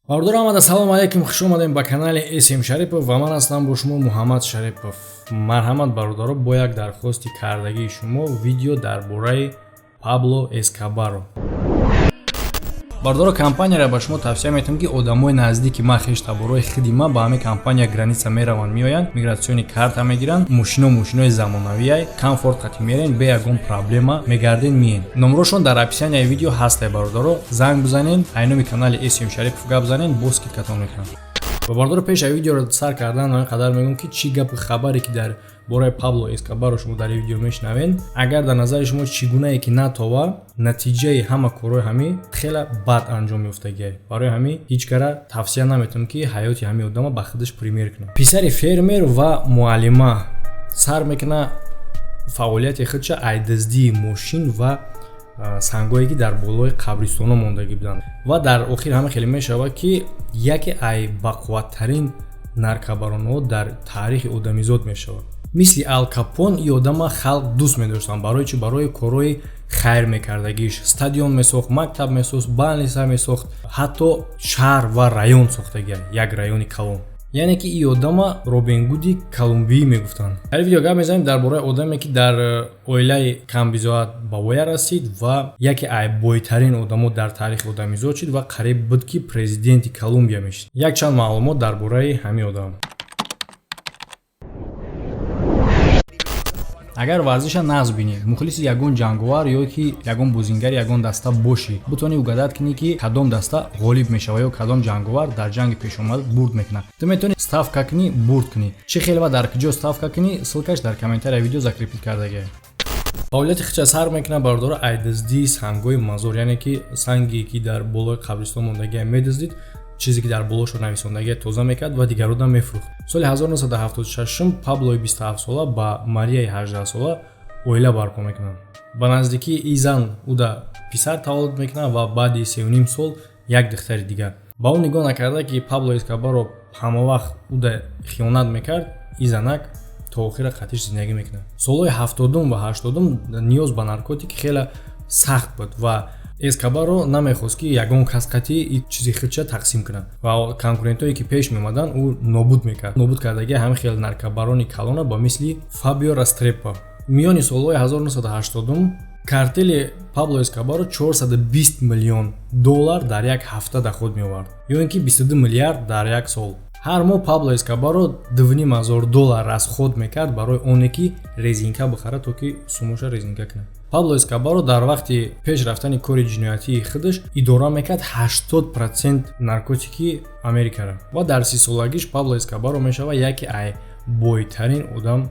Бародаро, омада, салом алейкум, хуш омадем ба канали СМ Шарипов ва ман ҳастам бо шумо Муҳаммад Шарипов. Марҳамат, бародаро, бо як дархости кардагии шумо видео дар бораи Пабло Эскобаро. Бародаро, компанияро ба шумо тавсия метавам, ки одамои наздики ма, хештаборои хиди ма ба ҳамин компания граница мераванд, меоянд, миграционный карта мегиранд. Мошино мошинои замонавиай, комфорт қати мерен, бе ягон проблема мегарден, миен. Номрошон дар описанияи видео ҳастай. Бародаро, занг бизанен, айноми канали СМ Шарипов гап занен, боз скидкатон мекунам. Ва, бародаро, пеш аз видеоро сар кардан он қадар мегӯям, ки чӣ гапу хабаре ки дар бораи Пабло Эскобаро шумо дар видео мешунавед, агар дар назари шумо чӣ гунае ки натова, натиҷаи ҳама корҳои ҳамин хеле бад анҷом ёфтагиай. Барои ҳамин ҳеҷ кара тавсия наметавам, ки ҳаёти ҳамин одама ба худаш пример кунад. Писари фермер ва муаллима сар мекуна фаъолияти худша ай дуздии мошин ва сангое, ки дар болои қабристонҳо мондагӣ буданд, ва дар охир ҳама хеле мешавад, ки яке ай бақувваттарин наркобаронҳо дар таърихи одамизод мешавад. Мисли Ал Капон и одама халқ дӯст медоштанд. Барои чӣ? Барои корҳои хайр мекардагиш: стадион месохт, мактаб месохт, больница месохт, ҳатто шаҳр ва район сохтагия, як райони калон. Яъне ки и одама Робин Гуди Колумбиӣ мегуфтанд. Дар видео гап мезанем дар бораи одаме, ки дар оилаи камбизоат ба воя расид ва яке ай бойтарин одамо дар таърихи одамизод шуд ва қариб буд, ки президенти Колумбия мешид. Якчанд маълумот дар бораи ҳамин одам. Агар варзиша нағз бинӣ, мухлиси ягон ҷанговар ё ки ягон бозингари ягон даста бошӣ, бутонӣ угадать кунӣ, ки кадом даста ғолиб мешавад ё кадом ҷанговар дар ҷанги пешомад бурд мекунад, ту метавонӣ ставка кунӣ, бурд кунӣ. Чӣ хел ва дар куҷо ставка кунӣ, ссылкаш дар комментария видео закрепить кардагиа. Фаъолияти худша сар мекунад, бародаро, ай дуздии сангҳои мазор, яъне ки санге, ки дар болои қабристон мондагия, медуздид, чизе ки дар болошо нависондагия тоза мекард ва дигаруда мефурӯхт. Соли 1976 Паблои 27сола ба Марияи 18сола оила барпо мекунанд. Ба наздикии и зан уда писар таваллуд мекунад ва баъди 3,5 сол як духтари дигар. Ба ӯ нигоҳ накарда, ки Пабло Эскобаро ҳамавақт уда хиёнат мекард, и занак то охира қатиш зиндагӣ мекунад. Солҳои 70-ум ва 80-ум ниёз ба наркотик хеле сахт буд ва Эскобаро намехост, ки ягон кас қатӣ чизи худша тақсим кунад, ва конкурентое, ки пеш меомаданд, ӯ нобуд мекард. Нобуд кардагии ҳамин хел наркобарони калона ба мисли Фабио Растрепо. Миёни солҳои 1980 картели Пабло Эскобаро 420 миллион доллар дар як ҳафта доход меовард ё ин ки 22 миллиард дар як сол. Ҳар моҳ Пабло Эскобаро 2,5 ҳазор доллар расход мекард барои оне, ки резинка бихарад, то ки сумоша резинка кунад. Пабло Эскобаро дар вақти пеш рафтани кори ҷиноятии худаш идора мекард 80% наркотики Америкаро ва дар 30-солагиш Пабло Эскобаро мешавад яке ай бойтарин одам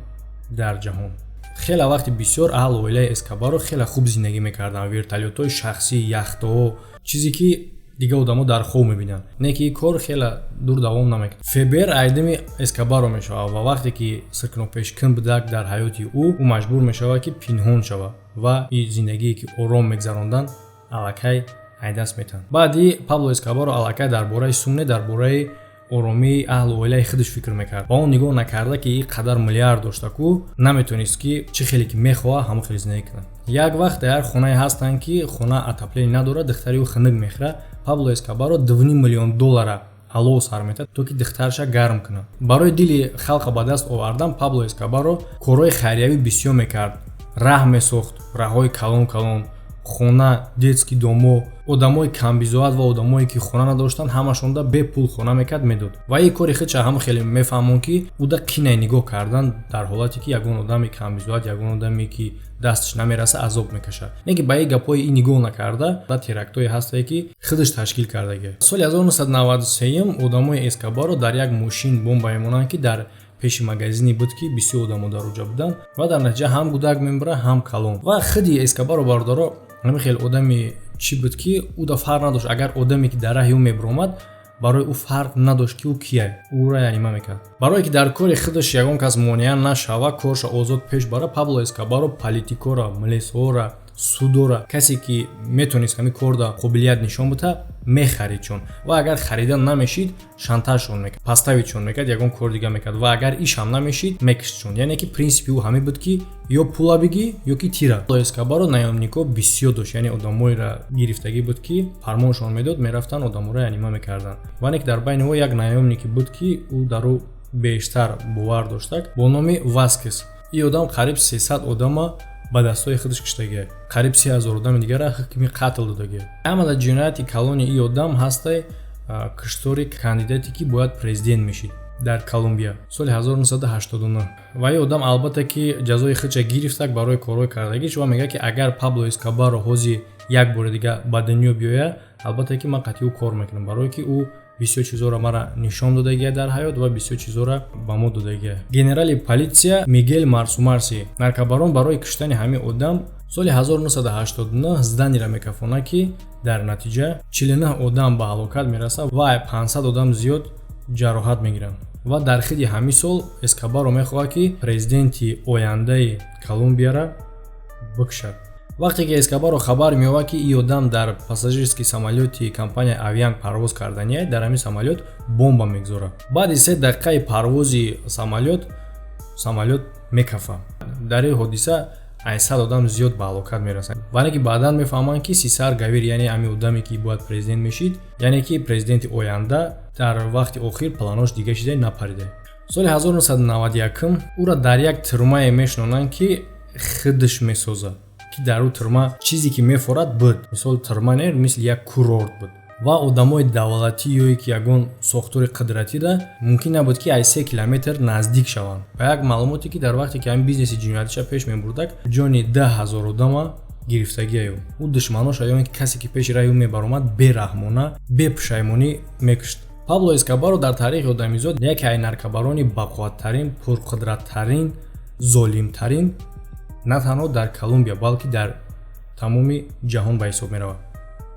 дар ҷаҳон. Хеле вақти бисёр аҳл оилаи Эскобаро хеле хуб зиндагӣ мекарданд: вертолётҳои шахсӣ, яхтаҳо, чизе ки дигар одамо дар хоб мебинанд. Не ки ин кор хеле дур давом намекунад. ФБР айдами Эскобаро мешавад ва вақте ки сиркнопешкун будак дар ҳаёти ӯ, ӯ маҷбур мешавад, ки пинҳон шавад ва и зиндагие, ки ором мегзаронданд, аллакай айдаст метаҳанд. Баъди Пабло Эскобаро аллакай дар бораи сум не, дар бораи оромии аҳлу оилаи худаш фикр мекард ва он нигоҳ накарда, ки ин қадар миллиард дошта ку, наметонист, ки чӣ хеле ки мехоҳад, ҳамон хеле зиндагӣ кунад. Як вақт дар як хонае ҳастанд, ки хона отопление надорад, духтари ӯ хунук мехӯрад. Пабло Эскобаро 2,5 миллион доллара алов сар метад, то ки духтарша гарм кунад. Барои дили халқа ба даст овардан Пабло Эскобаро корҳои хайриявӣ бисёр мекард: раҳ месохт, раҳҳои калон калон, хона, детский домо, одамои камбизоат ва одамое, ки хона надоштанд, ҳамашонда бепул хона мекард, медод. Ва ин кори худша ҳама хеле мефаҳмон, ки уда қинай нигоҳ кардан дар ҳолате, ки ягон одами камбизоат, ягон одаме, ки дасташ намераса, азоб мекашад. Не ки ба ин гапҳои ин нигоҳ накарда ба терактҳое ҳастае, ки худаш ташкил кардагия. Соли 1993 одамои Эскобаро дар як мошин бомба мемонанд, ки дар пеши магазине буд, ки бисёр одамо дар оҷа буданд, ва дар натиҷа ҳам кӯдак мемирад, ҳам калон. Ва худи Эскобаро, бародаро, ҳамин хел одами чӣ буд, ки ӯ фарқ надошт. Агар одаме, ки дар раҳи ӯ мебиромад, барои ӯ фарқ надошт, ки ӯ кия, ӯра янима мекард. Барое ки дар кори худаш ягон кас монеа нашава, корша озод пеш бара, Пабло Эскобаро политикора, милисҳоро Судора касе ки метонист ҳамин корда қобилият нишон бита, мехаридшон, ва агар харидан намешид, шантажшон мекард, подставить шон мекард, ягон кор дига мекард, ва агар ишам намешид, мекиштшон. Яъне ки принсипи ӯ ҳамин буд, ки ё пула бигӣ, ё ки тира. Эскобаро наёмник о бисёр дошт, яъне одамоеро гирифтагӣ буд, ки фармоншон медод, мерафтанд, одаморо янима мекарданд. Вале ки дар байни ӯ як наёмник е буд, ки ӯ дар ӯ бештар бовар доштак, бо номи Васкес. Ин одам қариб 300 одама ба дастҳои худаш киштагия, қариб 3000 одами дигара ҳукми қатл додагия. Ҳамада ҷинояти калони ин одам ҳастай киштори кандидате, ки бояд президент мешид дар Колумбия соли 1989. Ва ин одам, албатта, ки ҷазои худша гирифтак барои корҳои кардагиш ва мегӯяд, ки агар Пабло Эскобаро ҳозир як бори дига ба дунё биёяд, албатта ки ман қатъи ӯ кор мекунам, барое ки ӯ бисёр чизҳоро мара нишон додагия дар ҳаёт ва бисёр чизҳоро ба мо додагия. Генерали политсия Мигел Марсумарси наркобарон барои куштани ҳамин одам соли 1989 здание ро мекафонад, ки дар натиҷа 49 одам ба ҳалокат мерасад ва 500 одам зиёд ҷароҳат мегиранд. Ва дар хиди ҳамин сол Эскобаро мехоҳад, ки президенти ояндаи Колумбияра бикушад. Вақте ки Эскобаро хабар меёбад, ки ин одам дар пассажирский самолёти компанияи Авианк парвоз кардания, дар ҳамин самолёт бомба мегузорад. Баъди 3 дақиқаи парвози самолёт, самолёт мекафад. Дар ин ҳодиса 800 одам зиёд ба ҳалокат мерасанд. Вале ки баъдан мефаҳманд, ки Сесар Гавирия, яъне ҳамин одаме, ки бояд президент мешид, яъне ки президенти оянда, дар вақти охир планош дига шида, напарида. Соли 1991 ӯро дар як тюрьма е мешинонанд, ки худаш месозад, ки дар ӯ тюрьма чизе ки мефорад буд, мисол, тюрьма не, мисли як курорт буд, ва одамои давлатӣ ё ки ягон сохтори қудратира мумкин набуд, ки аз 3 километр наздик шаванд. Ба як маълумоте, ки дар вақте ки ҳамин бизнеси ҷиноятиша пеш мебурдак, ҷони 10 000 одама гирифтагиаю ӯ душманоша ё ин ки касе, ки пеши раи ӯ мебаромад, бераҳмона, бепушаймонӣ мекушт. Пабло Эскобаро дар таърихи одамизод яке аз наркобарони бақувваттарин, пурқудраттарин, золимтарин на танҳо дар Колумбия, балки дар тамоми ҷаҳон ба ҳисоб меравад.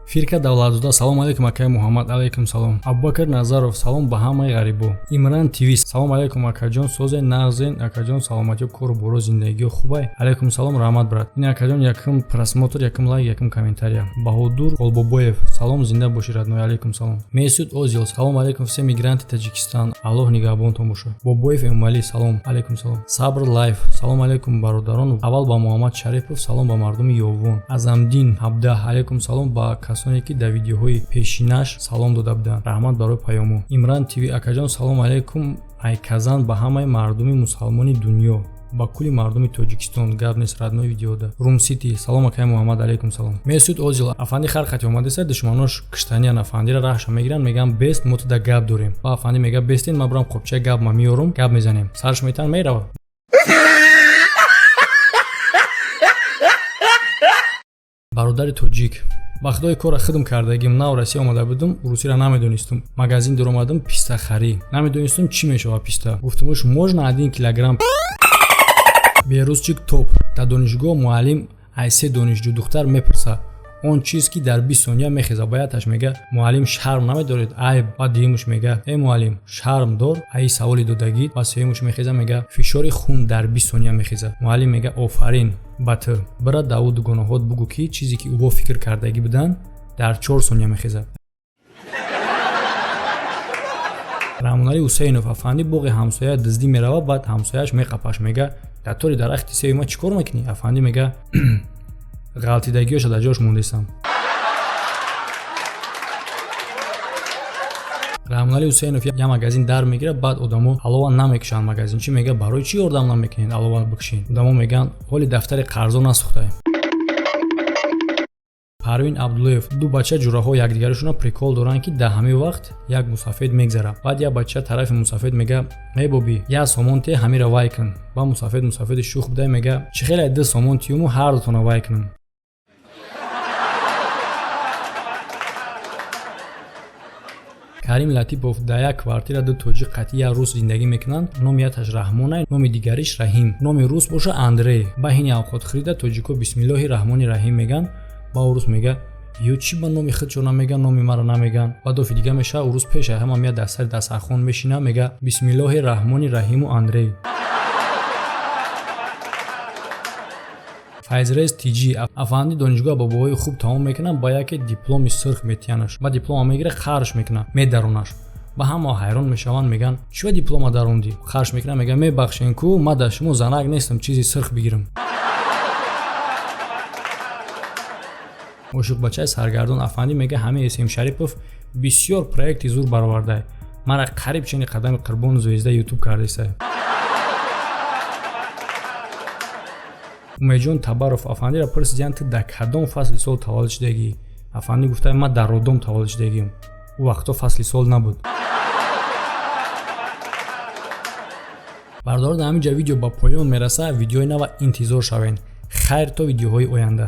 Фирка Давлатзода: салом алейкум, акаи Муҳаммад. Алейкум салом. Абубакр Назаров: салом ба ҳамаи ғарибо. Имран ТВ: салом алейкум, акаҷон, созен, нағзен, акаҷон, саломатиё, кору боро, зиндагиё хубай? Алейкум салом, раҳмат, брат. Ин, акаҷон, якум просмотр, якум лайк, якум комментария. Баҳодур Холбобоев: салом, зинда бошӣ, родной. Алейкум салом. Месуд Озил: салом алейкум, все мигранты Таҷикистан, Аллоҳ нигаҳбонтон бошад. Бобоев Эмомалӣ: салом. Алейкум салом. Сабр Лайф: салом алейкум, бародарон, аввал ба Муҳаммад Шарипов салом, ба мардуми Ёвон. Азамдин 17: алейкум салом ба касоне, ки дар видеоҳои пешинаш салом дода буданд, раҳмат барои паёмо. Имран ТВ: акаҷон, салом алейкум, айказан ба ҳамаи мардуми мусалмони дунё, ба кулли мардуми Тоҷикистон. Гап нест, родной, видеода. Румсити: салом, акаи Муҳаммад. Алейкум салом. Месуд Озил: афанди хархати омадеса, душманош киштаниян, афандира раҳша мегиранд, мегӯянд: «Бест, мо туда гап дорем». Ва афанди мега: «Бестен, ман бурам қопчаи гап ма меёрум, гап мезанем». Сарш метан, мерава. Бародари тоҷик, ба худои кора хидм кардагим. Нав Россия омада будум, русиро намедонистум. Магазин дуромадам, писта харӣ, намедонистум, чӣ мешавад писта. Гуфтумуш: «Можно 1 килограмм?» Берузчик топ: дар донишгоҳ муаллим аз се донишҷӯ духтар мепурсад: он чиз, ки дар 20 сония мехеза. Ба яташ мега: «Муаллим, шарм намедоред? Айб». Ба дуюмуш мега: «Э, муаллим, шарм дор, аи саволи додагӣ». Ба сеюмуш мехеза, мега: «Фишори хун дар 20 сония мехеза». Муаллим мега: «Офарин ба ту, бира даву дугонаҳот бугӯ, ки чизе, ки ӯҳо фикр кардагӣ буданд, дар 4 сония мехезад». Раҳмоналӣ Ҳусейнов: афанди боғи ҳамсоя дуздӣ меравад, баъд ҳамсояаш меқапаш, мега: «Дар тори дарахти севи ма чӣ кор мекунӣ?» Афандӣ мега: «Ғалтидагиёша дар ҷош мондесам». Раҳмоналӣ Ҳусейнов: як магазин дар мегирад, баъд одамо алова намекушанд. Магазинчӣ мега: «Барои чӣ ёрдам намекунед, алова бикушед?» Одамо мегӯянд: «Ҳоли дафтари қарзо насӯхтаем». Парвин Абдуллоев: ду бача ҷураҳо якдигарашонро прикол доранд, ки дар ҳамин вақт як мусафед мегзарад. Баъд як бача тарафи мусафед мега: «Эй бобӣ, 1 сомон те, ҳамира вай кун». Ба мусафед, мусафеди шух буда, мега: «Чӣ хеле 2 сомон тиюму ҳар дутона вай кунам?» Карим Латипов: дар як квартира ду тоҷик қатъи як рус зиндагӣ мекунанд. Номи якташ Раҳмонай, номи дигариш Раҳим, номи рус боша Андрей. Ба ҳини авқотхӯрида тоҷико «Бисмиллоҳи раҳмони раҳим» мегӯянд. Ба урус мега: «Ё чӣ ба номи худшо намеган, номи маро намеган?» Ба дофи дига мешава, урус пеша ҳама меяд, дар сари дастархон мешина, мега: «Бисмиллоҳи раҳмони раҳиму Андрей». Файзрез Тиҷи афанди донишгоҳ бо баҳои хуб тамом мекунад, ба яке дипломи сурх метиянаш. Ба диплома мегира, қарш мекунад, медаронаш. Ба ҳама ҳайрон мешаванд, мегӯянд: «Чиба диплома дарондӣ?» Қарш мекунад, мегӯяд: «Мебахшен ку, ман дар шумо занак нестам, чизи сурх бигирам». Ошиқбачаи саргардон афандӣ мега: «Ҳамин См Шарипов бисёр проекти зур баровардай, мара қариб чени қадами қурбону звезда Ютуб кардесай». Умедҷон Табаров афандиро пурсидиянд: «Ту дар кадом фасли сол таваллуд шудагӣ?» Афандӣ гуфта: «Ман дар роддом таваллуд шудагиам, ӯ вақтҳо фасли сол набуд». Бардорон, дар ҳамин ҷа видео ба поён мерасад. Видеои нава интизор шавед. Хайр, то видеоҳои оянда.